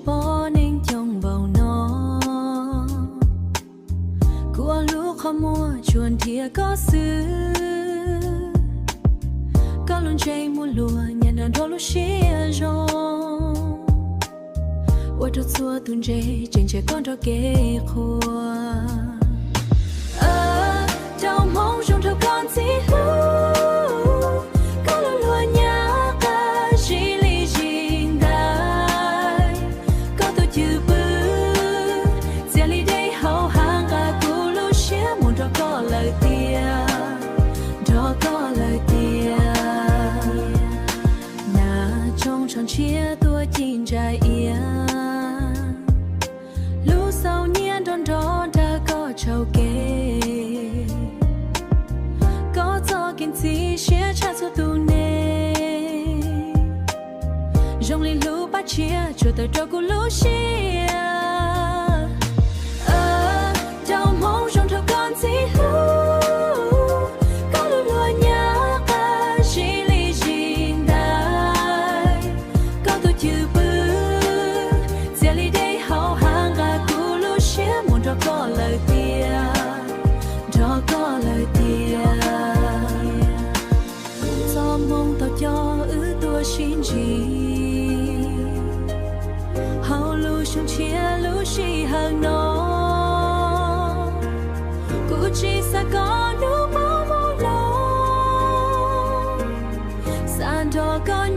Poj neeg coob npaum no, kuv ua lub qhov muag tsuas nrhiav koj xwb. Koj lub ntsej muag luag nyam nrog nrog lub siab zoo, ua rau txhua tus ntse tseem ntsib koj nrog kev qhuas. Dhau hmoov zoo rau koj ntxim hlub, koj lub luag nyab qab zib li zib ntais. Koj tus cwj pwm txias li dej hauv hav nqa kuv lub siab mus nrog koj lawm tiag, nrog koj lawm tiag. Nas tsoov tsho ntshiab tuaj ci ntsa iab, lub xaus nyiaj nrog nrog nrog koj tshau kev. Koj txoj kev ntxim siab tshaj txhua tus neeg, zoo li lub paj tshiab tsuas tawm rau kuv lub siab. Dhau hmoov zoo rau koj ntxim hlub, koj lub luag nyab qab zib li zib ntais. Koj tus cwj pwm txias li dej hauv hav nqa kuv lub siab mus nrog koj lawm tiag, nrog koj lawm tiag. Txoj hmoov tau coj wb tuaj sib ntsib hauv lub xyoo tshiab lub sij hawm no. Kuv tsis xav kom hnub poob mus los, xav nrog koj